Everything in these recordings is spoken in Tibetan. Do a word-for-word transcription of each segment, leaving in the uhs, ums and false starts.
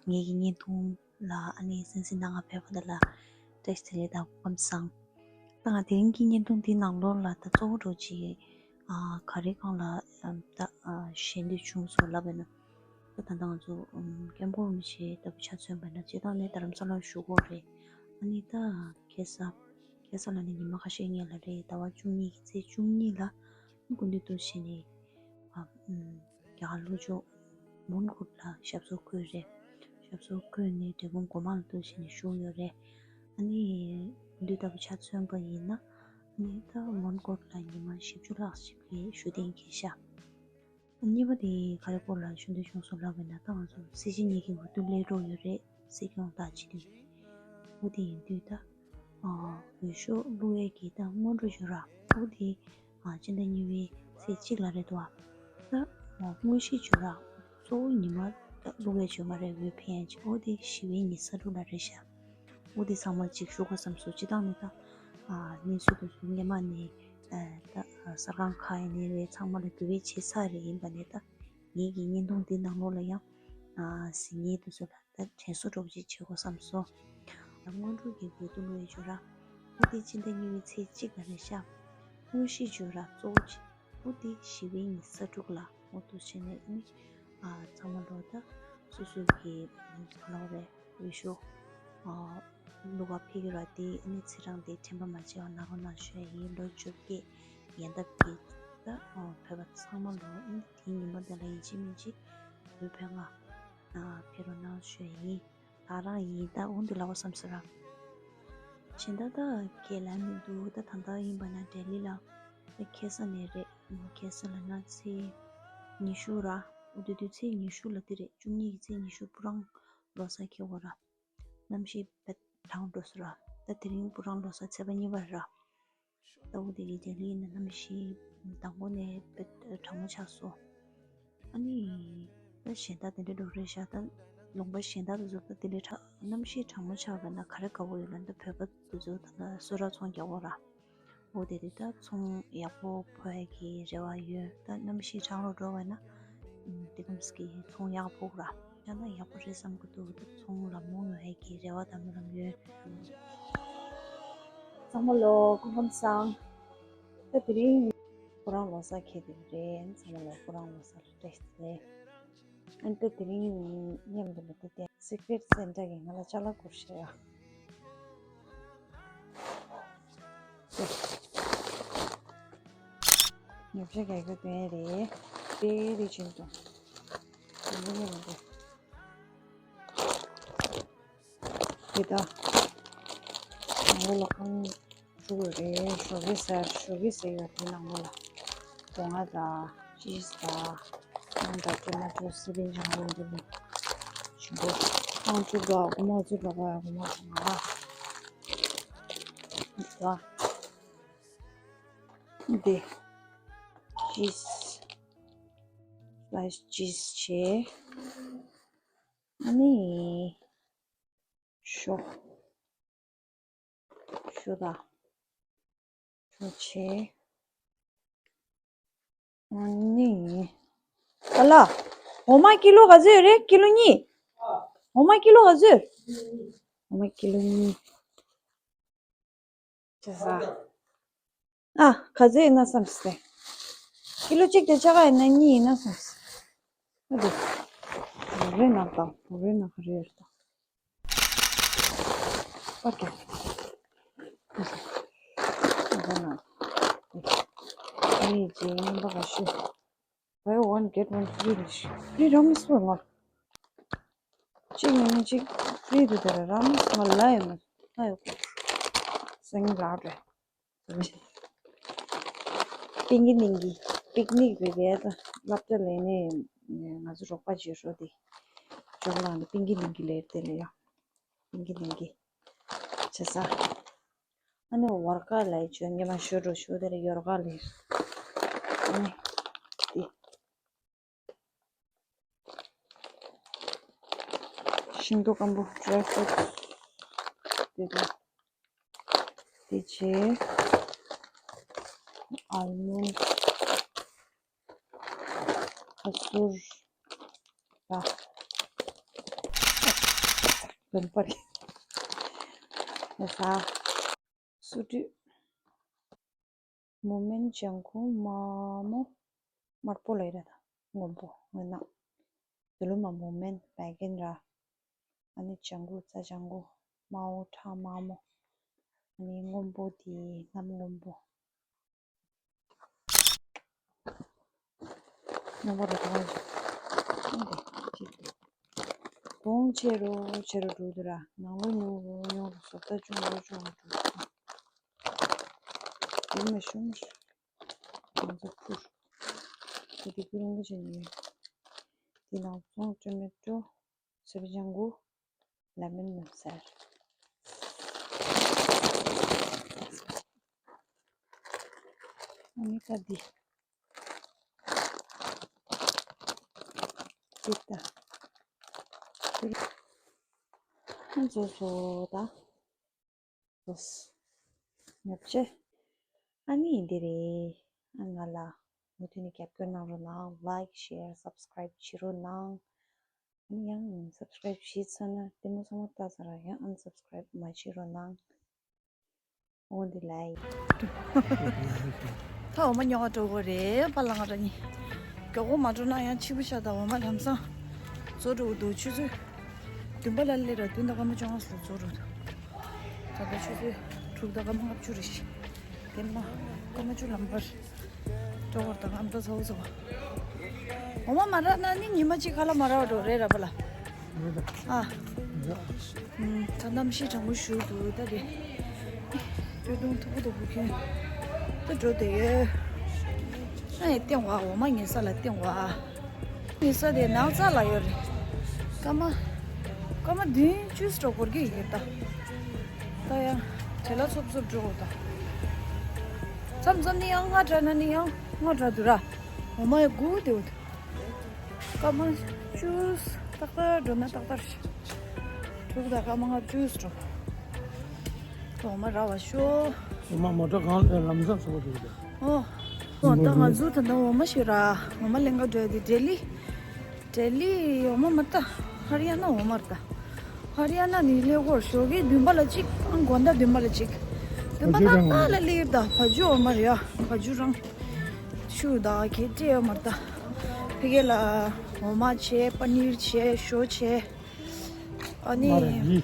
ངེད་ཀྱི་བརྙན་ཐུང་ལ་ཨ་ནི་གསན་གཟིགས་གནང་ག་ཕེབས་པ་དེ་ལ་བཀྲ་ཤིས་བདེ་ལེགས་དང་སྐུ་ཁམས་བཟང་། ད་ང་དེ་རིང་གི་བརྙན་ཐུང་འདི་ནང་ལོགས་ལ་ད་གཙོ་བོ་འདྲ་བོ་ཅིག་ཨ་ག་རེ་སྒང་ལ་ཨམ་ད་ཨ་ཞེད་འདོད་བྱུང་སོང་ལབ་པ་ཡིན་ན། ད་ད་ལྟ་ང་ཚོ་ཨམ་སྐྱབས་མགོན་རིན་པོ་ཆེ་ལྟ་བུ་ཆ་མཚོན་པ་ཡིན་ན་སྤྱིར་བཏང་ནས་རྡ་རམ་ས་ལར་བཞུགས་ཡོད་རེད། ཨ་ནི་ད་ཁ་སང་ཁ་སང་ལབ་ནས་ཉི་མ་ཁ་ཤས་སྔོན་ལ་རེད། ཟླ་བ་བཅུ་གཉིས་ཀྱི་ཚེས་བཅུ་གཉིས་ལ་སྐུ་མདུན་དུ་བྱས་ནས་ཨ་ཨམ་རྒྱ་གར་ལྷོ་ཕྱོགས་མོན་གྷོ་ལ་ཞབས་སོར་འཁོད་རེད། ཞབས་སོར་འཁོད་ནས་འབྲས་སྤུངས་སྒོ་མང་དུ་བྱས་ནས་བཞུགས་ཡོད་རེད། ཨ་ནི་སྐུ་མདུན་ལྟ་བུ་ཆ་མཚོན་པ་ཡིན་ན་ཨ་ནི་ད་མོན་གྷོ་ལ་ཉི་མ་བཞི་བཅུ་ལྷག་ཅིག་གི་བཞུགས་གདན་འཁེལ་ཤག་གཉིས་པ་དེ་ག་རེ་སྐོར་ལ་ཞུ་འདོད་བྱུང་སོང་ལབ་པ་ཡིན་ན། ད་ང་ཚོ་སྲིད་སྤྱི་གཉིས་ཀྱི་འོས་བསྡུ་སླེབས་འགྲོ་ཡོད་རེད། སྲིད་སྐྱོང་དང་སྤྱི་འཐུས། འོ་དེ་ཡིན་དུས་ད་ཨ་འོས་ཤོག་བླུག་ཡས་ཀྱི་ད་སྔོན་འགྲོ་ཡོད་ར། འོ་དེ་ཨ་སྤྱི་ཟླ་གཉིས་པའི་ཚེས་གཅིག་ལ་རེད་འདུག་ད་ཨ་དངོས་གཞི་ཡོད་ར། གཙོ་བོ་ཉི་མ་ད་བླུག་ཡས་ཡོད་མ་རེད། འོས་འཕེན་ཡས་ཅིག་འོ་དེ་ཞི་བའི་ཉི་ཤུ་རྩ་དྲུག་ལ་རེད་ཤག་འོ་དེ་ཚང་མ་ཅིག་ཞུ་དགོས་བསམ་སོང་། སྤྱིར་བཏང་ནས་ད་ཨ་གནས་ཚུལ་དེ་ཚོ་སྔོན་མ་ནས་ཨ་ད་གསར་ཁང་ཁག་ཡིན་ནའི་རེད། ཚང་མ་ལ་འགྱུར་བ་བྱས་ཚར་རེད། ཡིན་པ་ནས་ད་ངེད་ཀྱི་བརྙན་ཐུང་འདི་ནང་ལོགས་ལ་ཡང་ཨ་གཟིགས་མཁན་དེ་ཚོ་ལ་ད་དྲན་གསོ་འདྲ་བོ་ཅིག་བྱེད་དགོས་བསམ་སོང་། ད་སྔོན་འགྲོ་གི་འོས་བསྡུ་བླུག་ཡས་ཡོད་ར། འོ་དེ་སྤྱི་ཟླ་གཉིས་པའི་ཚེས་གཅིག་ལ་རེད་ཤག་དངོས་གཞི་ཡོད་ར་གཙོ་བོ་ཅིག་འོ་དེ་ཞི་བའི་ཉི་ཤུ་རྩ་དྲུག་ལ་འོ་དེ་བྱས་ནས་ཨ་ནི་ཨ་ཚང་མ་ལོ་ད་སོ་སོ་གི་ག་ལབ་དགོས་རེད། འོས་ཤོག་ཨ་བླུག་ག་ཕེབས་ཀྱི་ར། དེ་ཨ་ནི་ཚེ་རིང་དེ་དྲན་པ་མ་བརྗེད་པ་གནང་རོགས་གནང་ཞུ་ཡ་ཡིན། ལོ་བཅོ་བརྒྱད་ཡན་འདབ་ཀྱི་ད་ཨ་བོད་པ་ཚང་མ་ལོ་ཨ་ནི་དེའི་ཉིན་མོ་དེ་ལ་ཡིན་གཅིག་མིན་གཅིག་འོས་འཕེན་ག་ཨ་ཕེབས་རོགས་གནང་ཞུ་ཡ་ཡིན། ད་རང་ཡིན་ད་འོ་འདི་ལབ་དགོས་བསམ་སོང་ར། གཞན་དག་ད་ག་ལབ་མི་འདུག་ད་ད་ལྟ་ཡིན་པ་ན་ལྡི་ལི་ལ་ད་ཁ་སང་ནས་རེད། ཁ་སང་ལབ་ན་ཚེས་ཉི་ཤུ་ར། འོ་དེ་དུས་ཚེས་ཉི་ཤུ་ལ་དེ་རེད། བཅུ་གཉིས་ཀྱི་ཚེས་ཉི་ཤུ་སྤུ་རང་ལོ་གསར་འཁེལ་བ་ར། གནམ་གཤིས་དཔེ་གྲང་འགྲོ་སོང་ར། ད་དེ་རིང་སྤུ་རང་ལོ་གསར་ཚེས་པ་གཉིས་པ་ར། ད་འོ་དེ་གི་ལྡི་ལི་ཡིན་ན་གནམ་གཤིས་དང་པོ་ནས་དཔེ་གྲང་མོ་ཆགས་སོང་། ཨ་ནི་ད་གཞན་དག་དེ་འདྲ་འགྲོ་རེད་ཤག་ད་ལུང་པ་གཞན་དག་དེ་ཚོ་ད་དེ་འདྲ་གྲང་གནམ་གཤིས་གྲང་མོ་ཆགས་པ་ན་ག་རེ་དགའ་པོ་ཡོད་ལབ་ན། ད་བོད་པ་དེ་ཚོ་ད་ལྟ་སོ་ར་ཚོང་རྒྱག་གོ་ར། འོ་དེ་དུས་ད་ཚོང་ཡག་པོ་ཕོག་ཡ་གི་རེ་བ་ཡོད། ད་གནམ་གཤིས་གྲང་རུ་འགྲོ་བ་ན་དེ་གམ་སི་གི་ཚོང་ཡག་པོ་ར། ཡང་ན་ཡག་པོ་རེད་བསམ་གི་འདུག་ད་ཚོང་ལམ་ལྷོང་ཡོང་ཡ་གི་རེ་བ་དང་སྨོན་ལམ་ཡོད། ཚང་མ་ལོ་སྐུ་ཁམས་བཟང་། ད་དེ་རིང་ཁོ་རང་ལོ་གསར་འཁེལ་དེ་རེད། ཚང་མ་ལོ་ཁོ་རང་ལོ་གསར་བཀྲ་ཤིས་བདེ་ལེགས། ཨ་ནི་ད་དེ་རིང་མཉམ་དུ་ལ་དེ་དེ་སི་ཀི་རེཊ་སེན་ཊར་གི་ང་ལ་ཅ་ལག་སྐོར་བཤད་ཡ། ཉོ་ཆ་རྒྱག་རྒྱུ་དོན་རེད། དཔེ་རེ་ཆེན་དུ། དེ་འདྲ་ཉོ་མི་འདུག་དེ་ད། ནང་ལོགས་ལ་ཁང་བཅུག་ཡོད་རེད། ཞོགས་ཀས་ཟས། ཞོགས་ཀས་ཟས་ཡོད་དེ་ནང་ལོགས་ལ། སྡོད་ཁང་དང་ཅི་ཟ། ཁང་དང་ཀྲེ་མ་ཀྲུ་སི་པན་ཅང་རུ་འདི་ནི། ཞིམ་པོ། ཁང་བཅུག་དང་སྒོར་མོ་བཅུ་དགོས་པ་སྒོར་མོ་ལྔ། འདི་ད། འདི། ཅིས། སི་ལའི་སི་ཅིས་བྱས། ཨ་ནི། ཞོ། ཞོ་དང་། ཞོ་བྱས། ཨ་ནི། ཨ་ལ། འོ་མ་ཀི་ལོ་ག་ཚོད་རེད། ཀི་ལོ་གཉིས། འོ་མ་ཀི་ལོ་ག་ཚོད། འོ་མ་ཀི་ལོ་གཉིས། བྱས་ས། ཨ། ག་ཚོད་ཡིན་ན་བསམ་སྟེ། ཀི་ལོ་གཅིག་དེ་ཆ་ག་ཡིན་ན་གཉིས་ཡིན་ན་བསམ་སྟེ། ཨ་དེ། རེ་ན་དང་། རེ་ན་ག་རེ་ཡོད་དང་། ཨོ་ཀེ། རེ་ན། ཨ་ནི་རྗེས་རྣམ་པ་ག་ཤོད། Buy one get one free རེད་ཤག Free རང་མི་སོང་ང་། གཅིག་ཡིན་གཅིག་free དུ་དེ་ར་རང་མི་སོང་ང་ལ་ཡོད་མ་ལ་ཡོད་གོ། སེང་ལག་རེད། པིང་གི་ནིང་གི་པིག་ནིག་རེད་པས། ད་སློབ་གྲྭ་ལས་ནས་ང་ཚོ་རོགས་པ་བྱེད་རོགས་དེ་ཅོག་ལག་ནས་པིང་གི་ནིང་གི་ལས་དེ་ལས་ཡ། པིང་གི་ནིང་གི་བྱེད་ས། ཨ་ནི་ཝར་ཀ་ལ་ཡི་ཆོས་ཉི་མ་ཞོ་འགྲོ་ཞོ་དེར་ཡོར་ཀ་ལེར། ཨ་ནི་དེ། ཤིང་ཏོག་སྐམ་པོ་ཌ་རའི་ཕུ་རུ་ཊི་དེ་དང་། དེ་བྱས། ཨལ་མོན་ཌི། ཁ་ཟུར། ད། དཔལ་འབར་ཡ་ས། སུ་དུས། མུ་མེན་ལྗང་ཁུ་དམར་མོ། དམར་པོ་ལ་ཡི་ར་ད། སྔོན་པོ་སྔོན་ནག་དེ་ལུ་མ་མུ་མེན་བེ་གན་ར། ཨ་ནི་ལྗང་ཁུ་རྩ་ལྗང་ཁུ། དམར་པོ་ཁྲ་དམར་མོ། ཨ་ནི་སྔོན་པོ་དེ་གནམ་སྔོན་པོ། སྔོན་པོ་ར་ད་ག་ཡི་ཨ་འདི་ཅིག་བོང་ཆེ་རུ་ཆེ་རུ་འགྲོ་དུས་ར་ནང་ལོ་ཉུང་རུ་ཉུང་རུ་བཟོ་ལྟ་ཆུང་རུ་ཆུང་རུ་འགྲོ་དུས། ཡུལ་མི་ཤུམ་ང་ཚོ་ཕུར། ད་དེ་ཀུན་རིན་པོ་ཆེ་ནི་ཡོད། དེ་ནང་བཙོང་སྤྲོད་མི་སྤྲོ། སེར་ལྗང་གུ། ལེ་མོན་མི་སེར། ཨ་ནི་ཀ་འདི། ཅིག་ད། ཁོང་ཚོ་སོ་ད། ཉོབ་ཆེ། ཨ་ནི་འདི་རེད། ཨ་ང་ལ་མུ་མཐུད་ནས་རྒྱབ་སྐྱོར་གནང་རོགས་གནང་། Like, share, subscribe བྱེད་རོགས་གནང་། ཨ་ནི་ཡང་subscribe བྱས་ཚར་ན་ལྟད་མོ་ཚང་མ་ལྟ་ཚར་ར་ཡང་unsubscribe མ་བྱེད་རོགས་གནང་། འོ་འདི་ལ་ཡིན། ད་འོ་མ་ཉོ་བ་འགྲོ་དགོས་རེད་པ་ལ་ང་རང་གཉིས། མགྱོགས་པོ་མ་འགྲོ་ན་ཡང་ཕྱི་པོ་ཤ་དང་འོ་མ་ལམ་སང་བཟོ་འགྲོ་གི་འདུག་ཆུ་ཚོད་བདུན་པ་ལ་སླེབས་ར་བདུན་དང་སྐར་མ་བཅོ་ལྔ་ཙམ་ལ་བཟོ་འགྲོ་འདུག་ད་ལྟ་ཆུ་ཚོད་དྲུག་དང་སྐར་མ་ལྔ་བཅུ་རེད་ཤག་དེ་མ་སྐར་མ་བཅུ་ལམ་བར་འགྲོ་བར་དང་ཨམ་ད་ཚ་བོ་ཚ་བོ། འོ་མ་མ་རག་ན་ནི་ཉི་མ་གཅིག་ཁ་ལག་མ་རག་འགྲོ་རེད་ར་པ་ལ། ཨ། ད་གནམ་གཤིས་གྲང་མོ་ཞུ་འདུག་ད་རེད། སྟོད་ཐུང་མཐུག་པོ་དོག་པོ་གྱོན། ད་འགྲོ་བསྡད་ཡོད། ཨ་ཡེ་སྟེང་བ་འོ་མ་ཉལ་ས་ལ་སྟེང་བ། ཉལ་ས་དེ་ནགས་ཚལ་ལ་ཡོད་རེད། སྐར་མ། སྐར་མ་བདུན་བཅུ་ཙམ་འགོར་གྱི་ཡོད་ད། ད་ཡང་བྲེལ་བ་འཚུབ་འཚུབ་འགྲོ་དགོས་ད། མཚམས་མཚམས་ནི་ཡང་སྔ་དྲགས་ན་ནི་ཡང་སྔ་དྲགས་འདུག་ར། འོ་མ་ཡང་སྒུག་བསྡད་ཡོད་ད། སྐར་མ་བཅུ། ཏག་ཏག་འགྲོ་ན་ཏག་ཏག་རེད། དྲུག་དང་སྐར་མ་ལྔ་བཅུ་འགྲོ། འོ་མ་རག་པ་ཤོག་འོ་མ་མོ་ཊ་གང་ལ་ལམ་སང་བཟོ་འགྲོ་གི་འདུག་ཨོ། འོ་ད་ང་ཚོ་ད་ལྟ་འོ་མ་ཞིག་ར། འོ་མ་ལེན་ག་འགྲོ་ཡ་དེ་ལྡི་ལི། ལྡི་ལི་འོ་མ་མ་ད། ཧ་རི་ཡ་ན་འོ་མ་རེད་ད། ཧ་རི་ཡ་ན་ནི་ཀླད་ཀོར་ཞོགས་ཀས་བདུན་པ་ལ་གཅིག་ཨང་དགོང་དག་བདུན་པ་ལ་གཅིག་བདུན་པ་ཏག་ཏག་ལ་སླེབས་ད། བ་ཕྱུགས་འོ་མ་རེད་ཡ། བ་ཕྱུགས་རང་། ཆུ་དང་གད་སྤྲད་འོ་མ་རེད་ད། ཕ་གི་ལ་འོ་མ་བྱས། པ་ནིར་བྱས། ཞོ་བྱས། ཨ་ནི། མར་གྱི།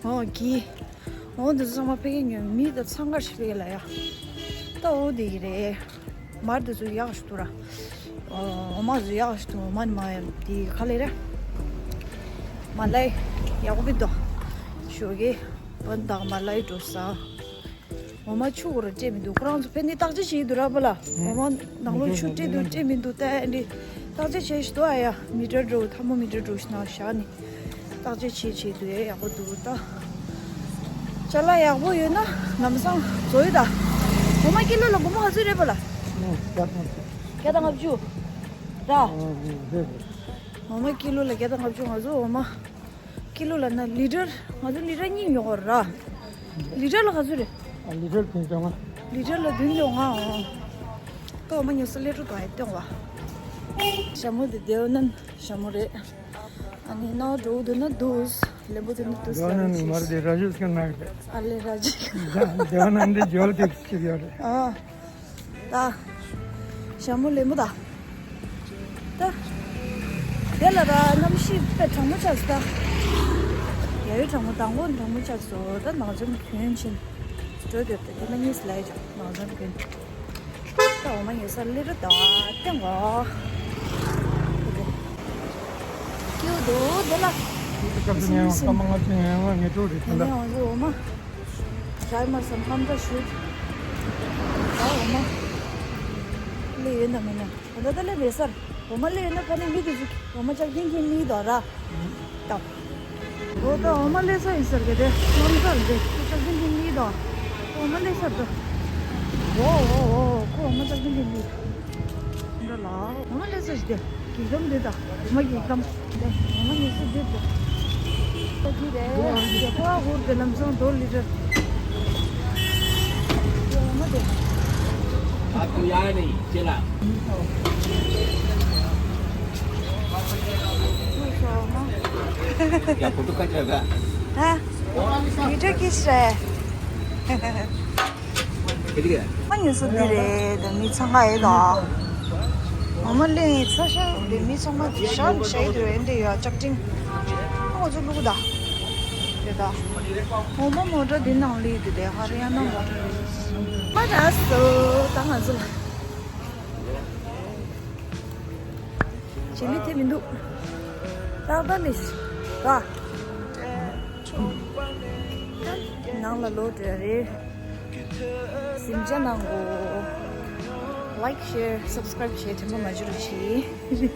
འོ་གི། འོ་འདི་ཚང་མ་ཕ་གི་ཉོས། མི་དང་འཚང་ཁ་ཞིག་ཕ་གི་ལ་ཡ། ད་འོ་འདི་གི་རེད། མར་འདི་ཚོ་ཡག་ཞིག་འདུག་ར། འོ་མ་ཚོ་ཡག་ཞིག་འདུག་འོ་མ་ནི་མ་ཡ་འདི་ག་ལེ་རེད། མ་ལའི་ཡག་པོ་འདུག་ཞོགས་ཀས་བོད་དང་མ་ལའི་འགྲོ་ས། འོ་མ་ཆུ་གོ་ར་སྤྲད་མི་འདུག་ཁོ་རང་ཚོ་ཕན་ནི་བརྟག་དཔྱད་བྱེད་ཀྱི་འདུག་ར་པ་ལ། འོ་མ་ནང་ལོགས་ཆུ་སྤྲད་འདུག་སྤྲད་མི་འདུག་ད་འདི་བརྟག་དཔྱད་བྱེད་ཞིག་འདུག་ཨ་ཡ། མི་ཊར་འགྲོ་ཐ་མོ་མི་ཊར་འགྲོ་ཞིག་ནང་བཞག་ནི། བརྟག་དཔྱད་བྱེད་བྱེད་དུས་ཡག་པོ་འདུག་ད། ཅ་ལག་ཡག་པོ་ཡོད་ན་ལམ་སང་བཟོ་ཡི་ད། འོ་མ་ཀི་ལོ་ལ་སྒོར་མོ་ག་ཚོད་རེད་པ་ལ། བརྒྱ་དང་ལྔ་བཅུ། ར། འོ་མ་ཀི་ལོ་ལ་བརྒྱ་དང་ལྔ་བཅུ། ང་ཚོ་འོ་མ་ཀི་ལོ་ལ་ན་ལི་ཊར། ང་ཚོ་ལི་ཊར་གཉིས་ཉོ་དགོས་ར། ལི་ཊར་ལ་ག་ཚོད་རེད། ཨ་ལི་ཊར་བདུན་བརྒྱ་ལྔ། ལི་ཊར་ལ་བདུན་བརྒྱ་ལྔ་འོང་། ད་འོ་མ་ཉོ་ས་སླེ་ཊོ་དང་ཡ་སྟེང་བ། ཞྭ་མོ་དེ་དེ་བ་ན་ཞྭ་མོ་རེད། ཨ་ནི་ནང་འགྲོ་འདུག་ན་འདུག་ལེན་པོ་དེ་ནི་འདུག་ཟེར་རེད། མར་དེ་ར་ཇུ་སྐད་ནག་རེད། ཨ་ལེ་ར་ཇུ། དེ་བ་ན་འདི་ཇོལ་དེ་ཅིག་ཡོད་རེད། ཨ། ད། ཞྭ་མོ་ལེན་པོ་ད། ད། དེ་ལ་ར་གནམ་གཤིས་དཔེ་གྲང་མོ་ཆགས་སོང་ད། ཡ་ཡོད་གྲང་མོ་དང་པོ་གྲང་མོ་ཆགས་སོང་ད། ནག་འཇམ་གྱོན་ཕྱིན། འགྲོ་འདོད་དེ་དེ་ན་གཉིས་ལ་ཡོད་ནག་འཇམ་གྱོན། ད་འོ་མ་ཉོ་ས་སླེ་ཊོ་ད་སྟེང་བ། ཀྱུ་དོ་དེ་ལ། སྐམ་ས་ཉལ་བ་སྐར་མ་ལྔ་བཅུ་ཉལ་བ་ངེས་འགྲོ་རེད་ད། ང་ཚོ་འོ་མ། ཇའི་མར་སམ་ཁམ་ད་ཞུ། ད་འོ་མ། སླེ་ཡོད་ན་མེད་ན། ད་ལྟ་ལས་མེད་སར། འོ་མ་ལས་ཡོད་ན་ཕ་ནི་མི་དེ་ཚོ་འོ་མ་ཅག་ཁྱིན་ཁྱིན་མིད་དོ་ར། ད། འོ་ད་འོ་མ་ལས་ས་ཡིན་སར་གི་དེ་ལོན་སར་དེ་ཁོ་ཅག་ཁྱིན་ཁྱིན་མིད་དོ། འོ་མ་ལས་སར་དོ། འོ་འོ་འོ་ཁོ་འོ་མ་ཅག་ཁྱིན་ཁྱིན་མིད། འདྲ་ལ་འོ་མ་ལས་ས་ཞིག་དེ་གི་གམ་དེ་ད་འོ་མ་གི་གམ། འོ་མ་ཉི་ཤུ་བརྒྱད་དེ། ད་ཅི་རེད། རྒྱ་ཕ་ཧུར་དེ་ལམ་སང་རྡོ་ལི་ཊར། འོ་མ་དེ། ཨ་ཏུ་ཡ་ནི་ཅི་ལ། ཡ་ཕུ་ཏུ་ཁ་ཆ་ག་ཧ། ཡི་ཏྲ་ཀིས་རེད། ཨ་ཉི་སུ་འདི་རེད། ད་མི་ཚང་ག་ཡོད་ད། ངོ་མ་གླེང་ཡིན་ཚ་ཤ་འདི་མི་ཚང་མ་ཤ་ཤ་ཡི་དུ་ཨེ་འདི་ཡོད་ཅག་ཅིང་། ཨ་ང་ཚོ་ལུག་ད། དེ་ད། ངོ་མ་མོ་ཊ་འདི་ནང་ལི་དེ་དེ་ཧ་རི་ཡ་ན་མོ་ཊ་རེད། མ་ར་སོ་ད་ང་ཚོ་ལ། བྱེད་མི་དེ་མི་འདུག་ཏག་ཏག་མི་ཤི་ག་ནང་ལ་ལོག་འགྲོ་ཡ་རེད། གཟིམ་འཇག་གནང་གོ། Like, share, subscribe བྱེད་དྲན་པ་མ་བརྗེད་རོགས་གྱིས།